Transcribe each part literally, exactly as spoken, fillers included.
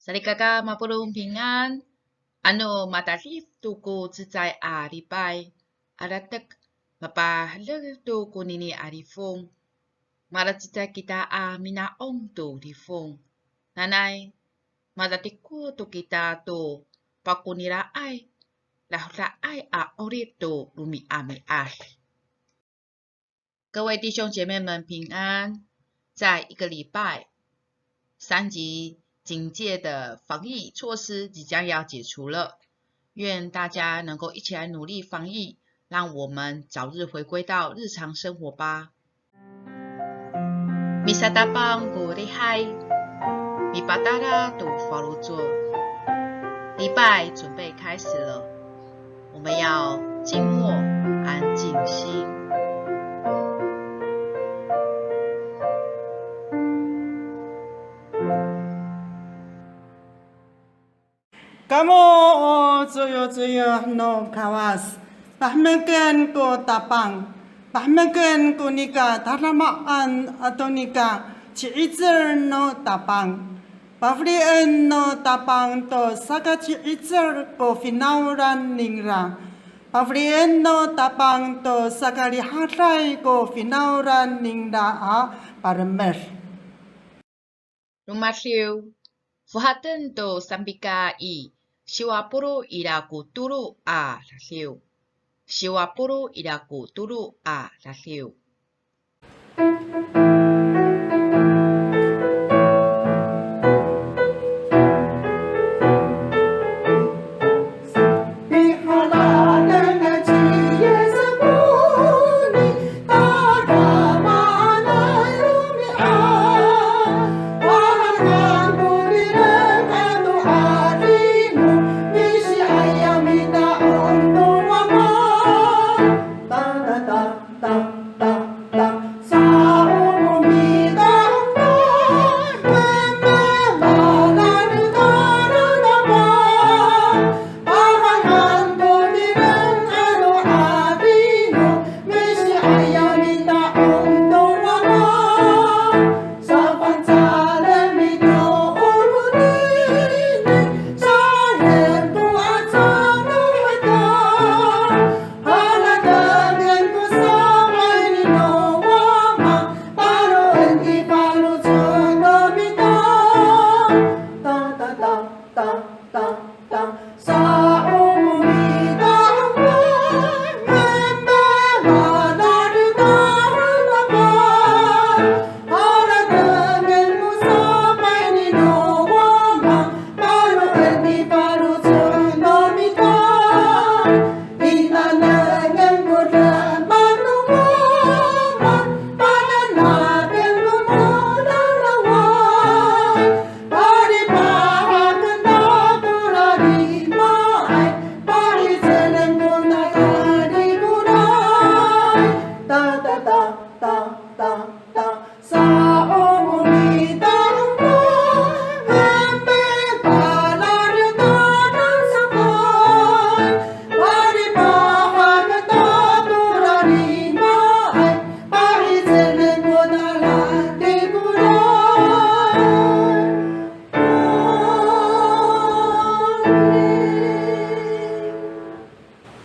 Salikaka mapolong pingan, ano matadif to ko cecay a lipay, alatek mapaherek to konini a lifong, malacecay kita a mina'on to lifong. Nanay, matatiko to kita to pakonilaay, lahodaay a 'orip to romi'ami'ad. 各位弟兄姐妹们平安。再一个礼拜，三级警戒的防疫措施即将要解除了，愿大家能够一起来努力防疫，让我们早日回归到日常生活吧。Misatapang ko lihay, mipatala to faloco'. 礼拜准备开始了，我们要静默，安静心。 Kamo o coyocoyoh no Kawas, pahemeken ko Tapang, pahemeken ko nika tadamaan ato nika ci'icel no Tapang. Pafelien no Tapang to sakaci'icel ko finawlan ningra. Pafelien no Tapang to sakarihaday ko finawlan ningra a palemed. Romadiw, fohaten to sanpika i siwa polo' ira ko tolo a radiw. Siwa polo' ira ko tolo a radiw.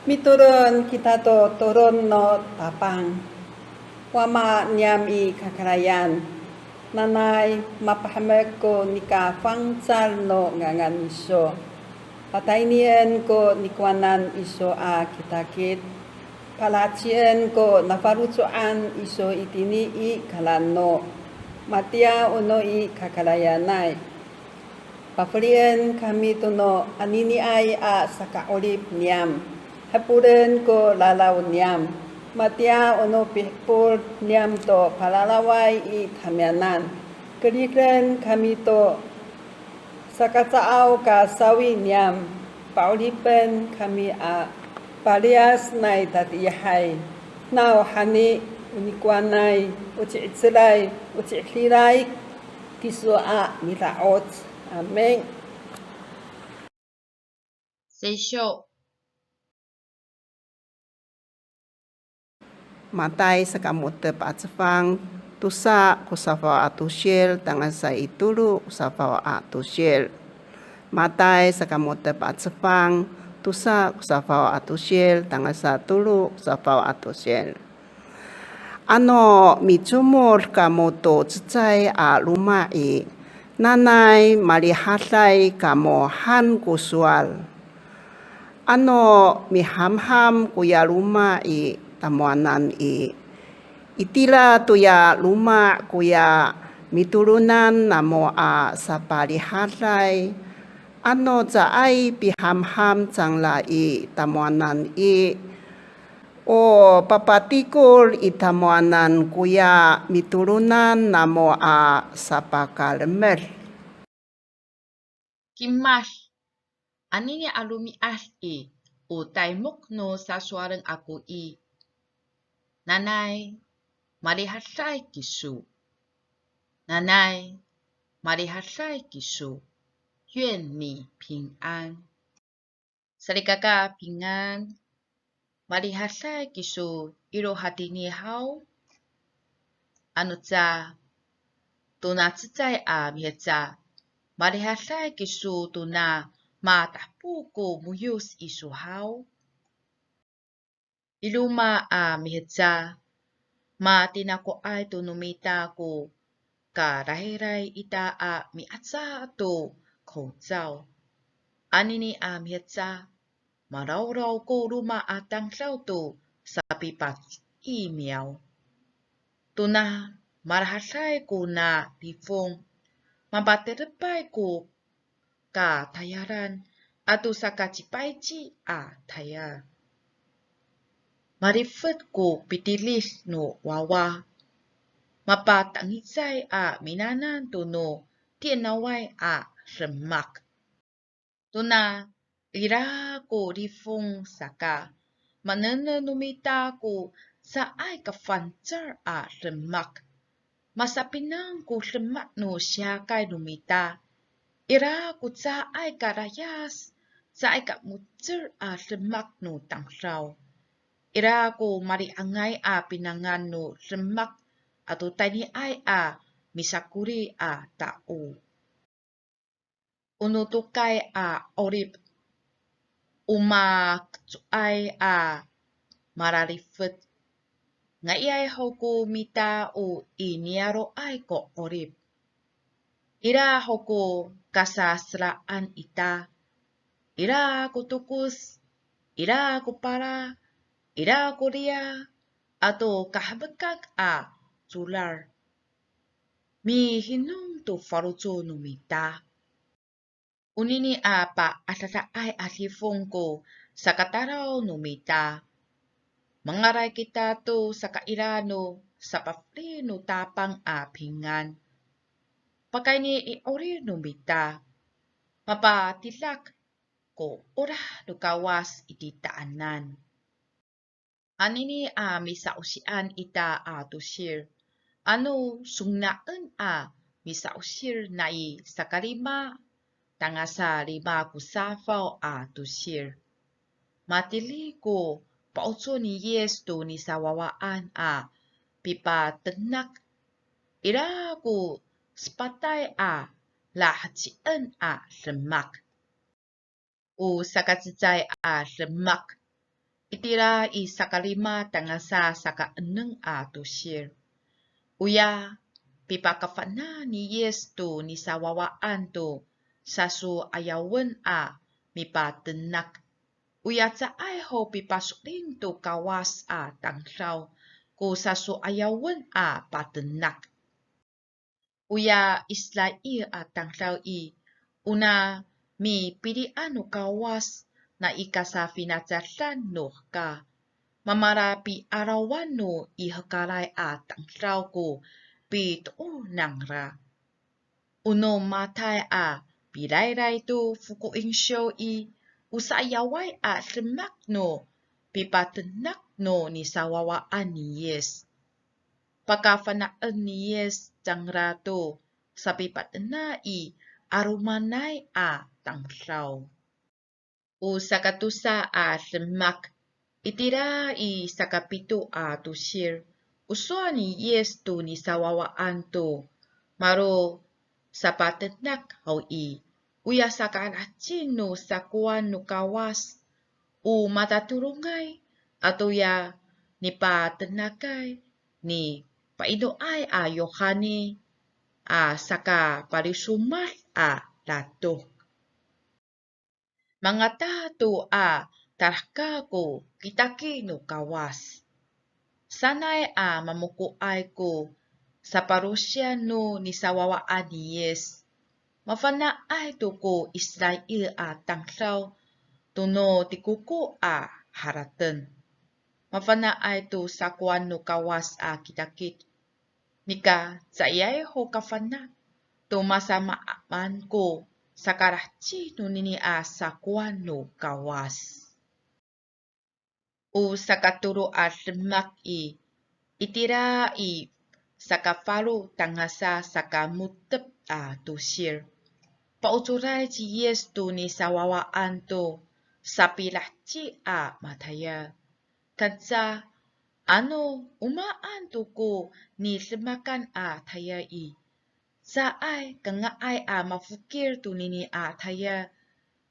Mitolon kita to tolon no Tapang. Wama niyam i kakarayan, nanay mapahemek ko nika fangcal no ngangan iso. Pataynien ko nikowanan iso a kitakit. Palacien ko nafaloco'an iso itini i kalano. Matiya o no i kakarayanay. Pafelien kami to no aniniay a saka'orip niyam. Hepolen ko lalaw niyam. Matiya o no pihepol niyam to palalaway i tamiyanan. Keriden kami to sakacaaw ka sawi niyam. Pa'oripen kami a paliyas nai tatiihay. Nawhani o nikowanay, o ci'icelay, o ci'edilay, kiso a mida'oc. Amin. Seysyo. Matay saka mo^tep a cefang, tosa ko safaw a tosil, tangasa i tolo ko safaw a tosil. Matay saka mo^tep a cefang, tosa ko safaw a tosil, tangasa tolo ko safaw a tosil. Ano micomod kamo to cecay a loma' i, nanay malihaday kamo han ko sowal. Ano mihamham koya loma' i tamowanan i, itira toya loma' koya mitolonan namo a sapalihaday. Ano caay pihamham cangra i tamowanan i, o papatikol i tamowanan koya mitolonan namo a sapakalemed. Kimad, anini a romi'ad i, o taymok no sasowalen ako i, nanay malihaday kiso. Nanay malihaday kiso. 愿你平安. Salikaka pingan, malihaday kiso iro hatini haw. Ano ca, tona cecay a miheca, malihaday kiso tona matahpo ko moyos iso haw. I roma a miheca, matinakoay to no mita ko karayray ita a miaca to kocaw. Anini a miheca, marawraw ko roma a tamdaw to sapipacimiyaw. Tona marahaday kona lifong, mapaterepay ko katayalan ato sakacipayci a tayal. Malifet ko pitilid no wawa, mapatangicay a minanam to no ti'enaway a demak. Tona ira ko lifong saka, manengneng no mita ko caay ka fangcal a demak. Masapinang ko demak no siyakay no mita. Ira ko caay ka layas, caay ka mo^cel a demak no tamdaw. Ira ko mali'angay a pinangan no demak ato tayniay a misakoli a tao. O no tokay a 'orip, o makecoay a malalifet. Nga'ayay ho ko mita o i niyaro'ay ko 'orip. Ira ho ko kasaseraan ita. Ira ko tokos, ira ko pala, ira ko riyar, ato kahemekak a codad. Mihinom to faloco' no mita. Onini a pa'adadaay a lifong ko sakatalaw no mita. Mangalay kita to sakaira no sapafeli no Tapang a pingan. Pakayni i 'orip no mita, mapatidak ko olah no Kawas i titaanan. Anini a misa'osian ita a tosil. Ano songila'en a misa'osil nai sakalima tangasa lima ko safaw a tosil. Matini ko pa'ocor ni Yis to nisawawaan a pipatenak, ira ko sepatay a lahecien a demak. O sakacecay a demak, itira i sakalima tangasa sakaenem a tosil. Oya pipakafana' ni Yis to nisawawaan to saso'ayawen a mipatenak. Oya caay ho pipaso'elin to Kawas a tamdaw ko saso'ayawen a patenak. Oya Israil a tamdaw i, ona mipilian no Kawas nai kasafinacadan no hekal, mamalapi'arawan no i hekalay a tamdaw ko pitoor nangra. O no matay a pirayray to fokoinsiw i, o sa'ayaway a demak no pipatenak no nisawawaan ni Yis. Pakafana'en ni Yis cangra to sapipatenak i 'alomanay a tamdaw. O sakatosa a demak, itira i sakapito a tosil, o sowal ni Yis to nisawawaan to malosapatenak haw i, oya sakalaheci no sakowan no Kawas, o matatodongay atoya nipatenakay nipa'inoay a Yohani a sakapalisomad a latok. Mangata to a talahekal ko kitakit no Kawas. Sanay a mamokoay ko sapalosiyas no nisawawaan ni Yis. Mafana'ay to ko Israil a tamdaw to no tikoko a harateng. Mafana'ay to sakowan no Kawas a kitakit. Nika caayay ho kafana' to masamaamaan ko sakalaheci nonini a sakowan no Kawas. O sakatolo a demak i, itira i sakafalo tangasa sakamo^tep a tosil. Paocoray ci Yis to nisawawaan to sapilaheci a matayal. Kanca, ano o maan to ko nidemakan a tayal i, caay kanga'ay a mafokil tonini a tayal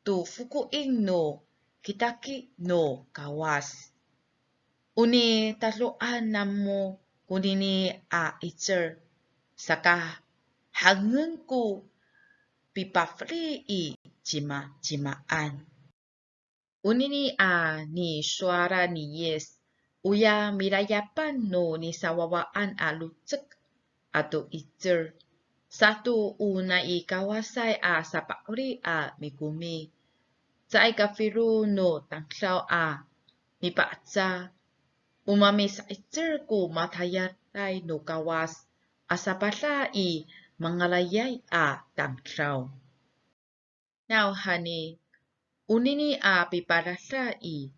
to fokoin no kitakit no Kawas. O nitadoan namo konini a 'icel, saka haenen ko pipafeli i cimacimaan. Onini a nisowalan ni Yis, oya milayapan no nisawawaan a locek ato 'icel, sato o nai Kawasay a sapa'orip a mikomi. Caay kafilo no tamdaw a mipa'aca, o mamisa'icel ko matayalay no Kawas a sapada i mangalayay a tamdaw. Nawhani, onini a pipadada i,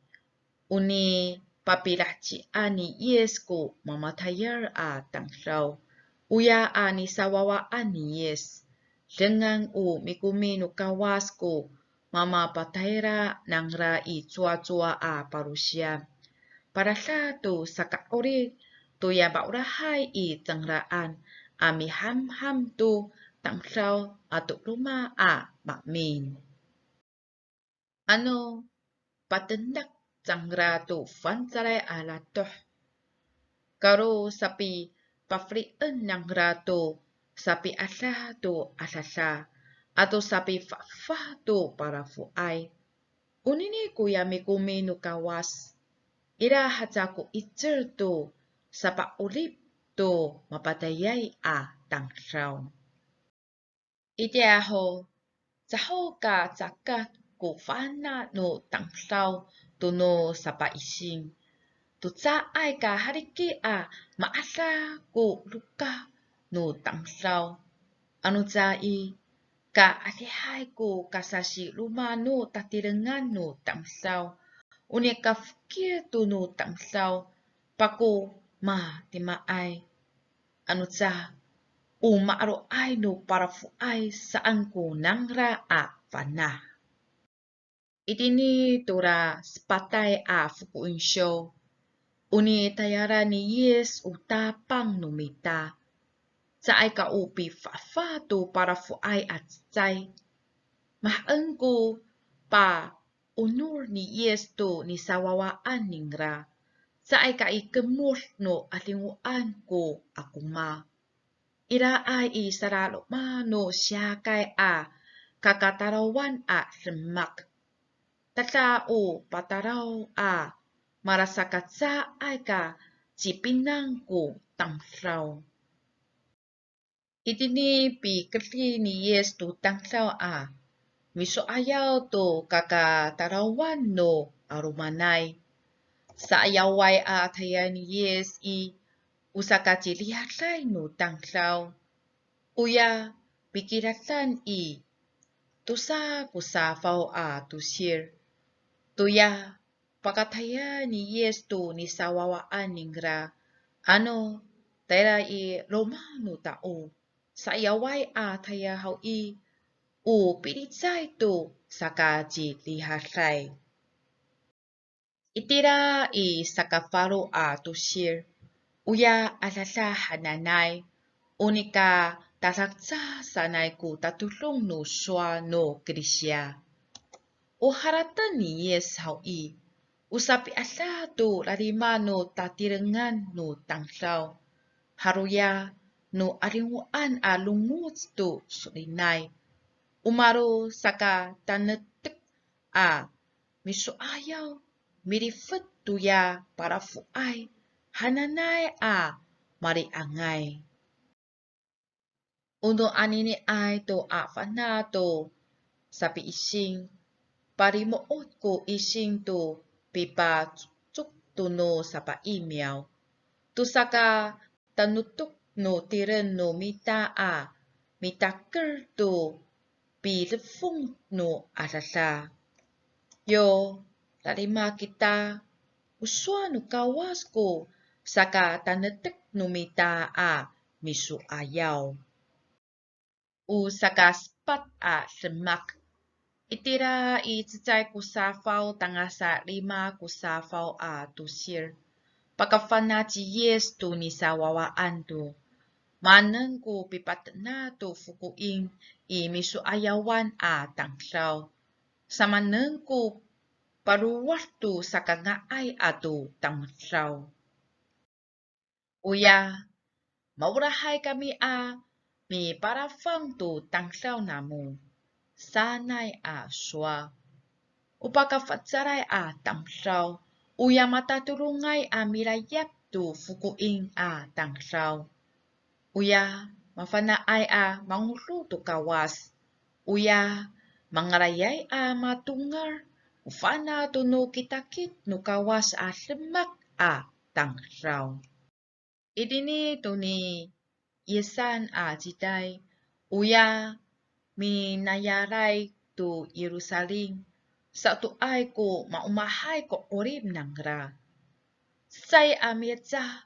o nipapilahecian ni Yis ko mamatayal a tamdaw, oya a nisawawaan ni Yis. Dengan o mikomi no Kawas ko mamapatayra nangra i cowacowa a palosiyas. Padada to saka'orip toya maolahay i cangraan a mihamham to tamdaw ato roma a maemin. Ano patenak cangra to fangcalay a latoh, kalosapipafelien nangra to sapiadah to adada ato sapifafah to palafoay. Onini koya mikomi no Kawas, ira haca ko 'icel to sapa'orip to mapatayay a tamdaw. Itiya ho, caho ka cakat ko fana' no tamdaw to no sapaising. To caay ka haliki a maadah ko lokah no tamdaw. Ano ca i, kaadihay ko kasasiroma no tatirengan no tamdaw. O nikafokil to no tamdaw, pako matimaay. Ano ca, o maro'ay no palafoay saan ko nangra a fana'. Itini tora sepatay a fokoinsiw, o nitayalan ni Yis o Tapang no mita. Caay ka o pifafah to palafoay a cecay. Mahaen ko pa'onor ni Yis to nisawawaan ningra. Caay ka i kemod no 'adingoan ko akoma. Iraay i salaloma' no siyakay a kakatalawan a demak. Tada o patalaw a malasakacaay ka cipinang ko tamdaw. Itini pikedri ni Yis to tamdaw a miso'ayaw to kakatalawan no 'alomanay. Sa'ayaway a tayal ni Yis i, o sakacirihaday no tamdaw. Oya pikiladan i, tosa ko safaw a tosil. Toya pakatayal ni Yis to nisawawaan ningra, ano tayra i loma' no tao, sa'ayaway a tayal haw i, o pilicay to sakacirihaday. Itira i sakafalo a tosil, oya adada hananay, o nika Tada ca sanay ko tatodong no sowal no Kirisiya. O harateng ni Yis haw i, o sapi'ada to lalima no tatirengan no tamdaw. Haloya no 'alingoan a longoc to solinay. O malo sakatanetek a miso'ayaw, milifet toya palafoay hananay a mali'angay. O no aniniay to a fana' to sapiising, palimo'ot ko ising to pipacokcok to no sapa'imiyaw. To sakatanetek no tireng no mita a mitaker to pilefong no adada. Yo lalima kita, o sowal no Kawas ko sakatanetek no mita a miso'ayaw. O sakasepat a demak. Itira i cecay ko safaw tangasa lima ko safaw a tosil. Pakafana' ci Yis to nisawawaan to. Maanen ko pipatenak to fokoing i miso'ayawan a tamdaw. Samaanen ko palowad to sakanga'ay ato tamdaw. Oya, maolahay kami a mipalafang to tamdaw namo sanay a sowal. O pakafangcalay a tamdaw, oya matatodongay a milayap to fokoing a tamdaw. Oya mafana'ay a mangodo to Kawas. Oya mangalayay a matongal o fana' to no kitakit no Kawas a demak a tamdaw. Itini to ni Yisan a ciday, oya minayalay to Yirusalim, satoay ko maomahay ko 'orip nangra. Cecay a miheca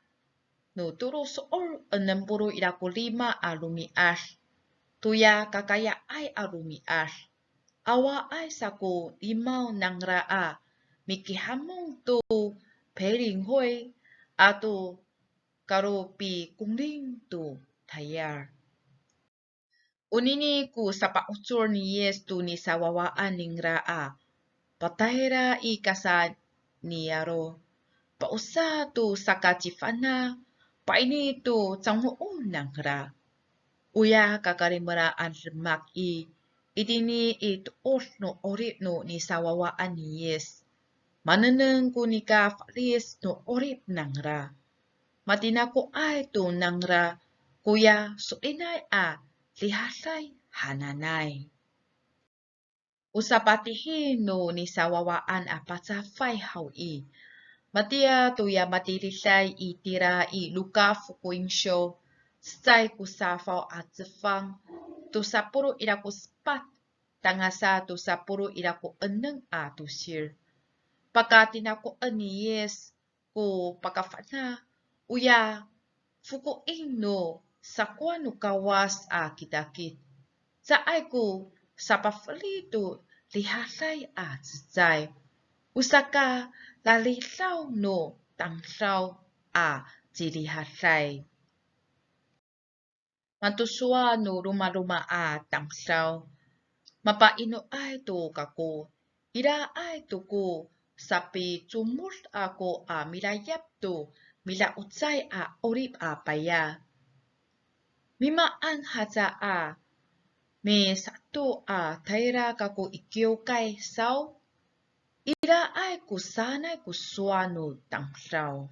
no tolo so'ot enem polo' ira ko lima a romi'ad, toya kakaya'ay a romi'ad. Awaay sa ko limaw nangra a mikihamong to Peilinhoy ato kalopikoling to tayal. Onini ko sapa'ocor ni Yis to nisawawaan ningra a patayra i kasaniyaro', pa'osa to sakacifana', pa'ini to cango'ot nangra. Oya kakalimelaan demak i, itini i to'od no 'orip no nisawawaan ni Yis. Manengneng ko nika falic no 'orip nangra. Matinakoay to nangra koya so'elinay a rihaday hananay. O sapatihi no nisawawaan a pacafay haw i, matiya toya matiliday itira i Loka Fokoinsyo, cecay ko safaw a cefang, tosa polo' ira ko sepat, tangasa tosa polo' ira ko enem a tosil. Pakatinakoen ni Yis ko pakafana', oya fokoing no sakowan no Kawas a kitakit. Caay ko sapafeli to rihaday a cecay. O sakalalidaw no tamdaw a cirihaday. Mato sowal no romaroma a tamdaw. Mapainoay to kako, iraay to ko sapicomod ako a milayap to mida'ocay a 'orip a paya. Mimaan haca a misato a tayra kako i kiwkay saw, iraay ko sanay ko sowal no tamdaw.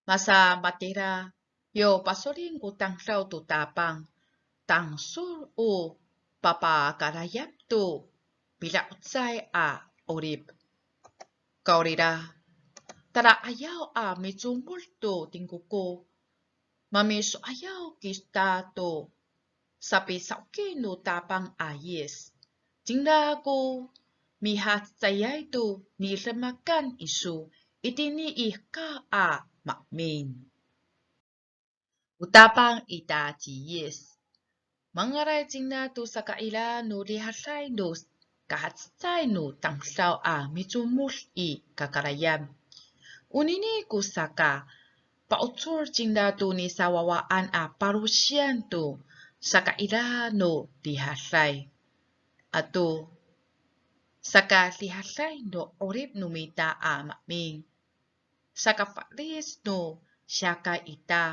Masamatira, yo pasolin ko tamdaw to Tapang, tangsol o papakalayap to mida'ocay a 'orip. Kawrira, tala'ayaw a micomod to tingkoko, mamiso'ayaw kita to sapisawki no Tapang a Yis. Cingra ko mihacecayay to nidemakan iso itini i hekal a maemin. O Tapang ita ci Yis. Mangalay cingra to sakaira no rihaday no kahacecay no tamdaw a micomod i kakarayan. Onini ko saka, pa'ocor cingra to nisawawaan a palosiyan to sakaira no rihaday. Ato sakarihaday no 'orip no mita a maemin. Sakafalic no siyakay ita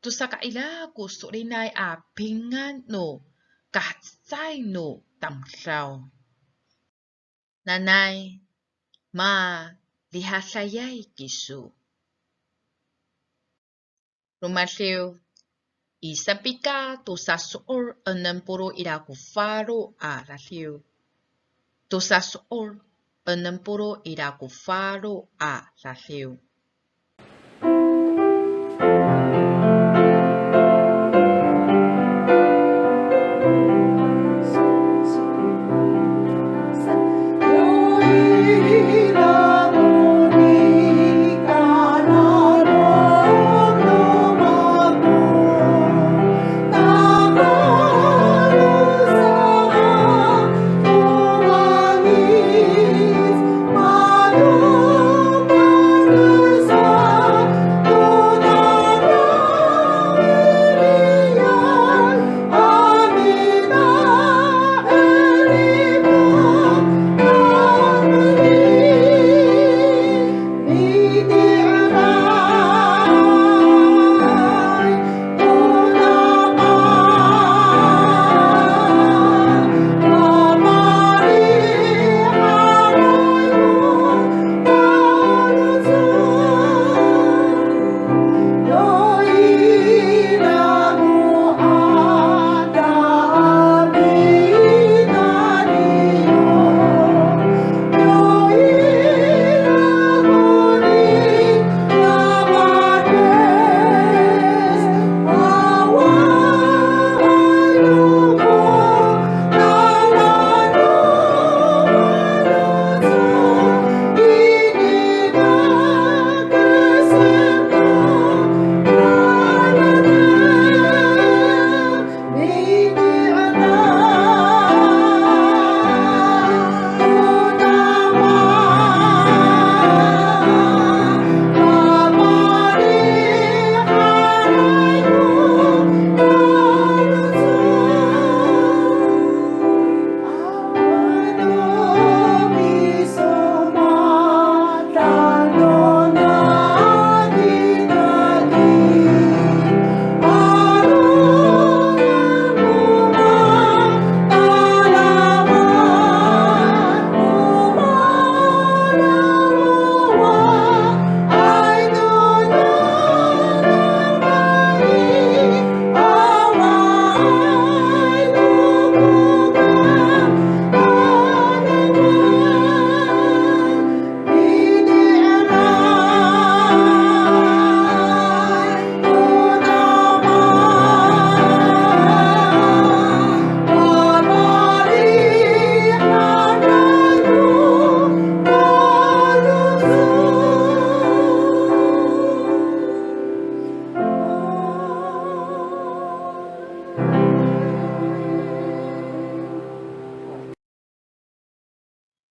to sakaira ko solinay a pingan no kahacecay no tamdaw. Nanay, marihadayay kiso. Romadiw, i Sapika tosa so'ot enem polo' ira ko falo a radiw. Tosa so'ot enem polo' ira ko falo a radiw.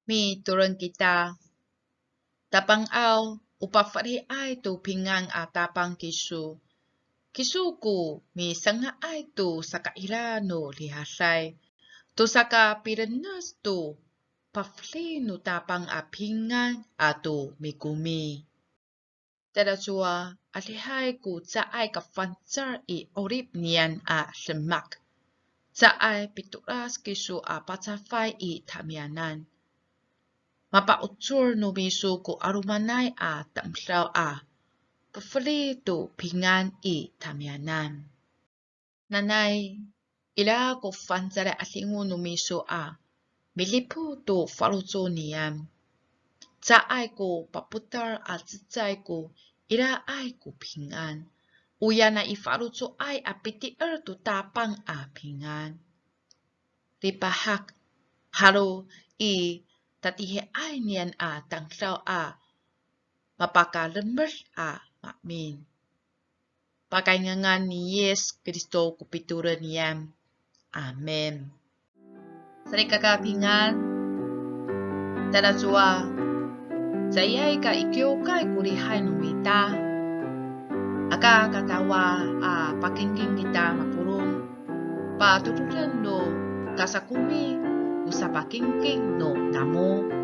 Mitolon kita. Tapang aw, o pafeliay to pingan a Tapang kiso. Kiso ko misanga'ay to sakaira no rihaday, to sakapilenes to pafeli no Tapang a pingan ato mikomi. Talacowa, adihay ko caay ka fangcal i 'orip niyam a demak. Caay pitolas kiso a pacafay i tamiyanan. Mapa'ocor no miso ko 'alomanay a tamdaw a pafeli to pingan i tamiyanan. Nanay, ira ko fangcalay 'adingo no miso a midipot to faloco' niyam. Caay ko papotal a cecay ko iraay ko pingan. Oya nai faloco'ay a pitier to Tapang a pingan. Lipahak, halo i tatihiay niyam a tamdaw a mapakalemed a maemin. Pakayni ngangan ni Yis Kristo ko pitolon niyam. Amin. Salikaka pingan, talacowa, caay ka i kiwkay ko lihay no mita. Aka katawal a pakingking kita mapolong, patoroden no kasakomi ko sapakingking no namo.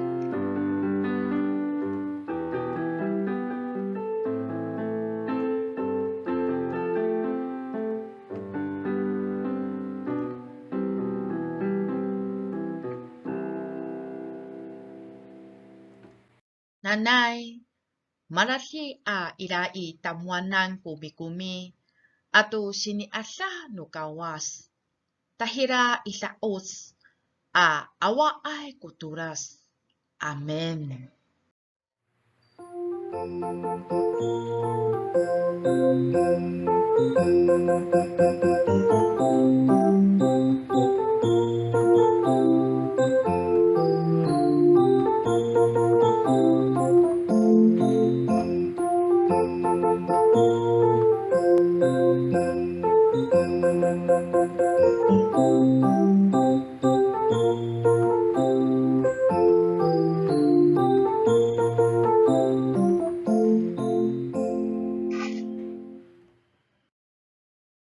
Nanay, malaheci a ira i tamowanan ko mikomi ato sini'ada no Kawas, tahira i da'oc a awaay ko tolas. Amin.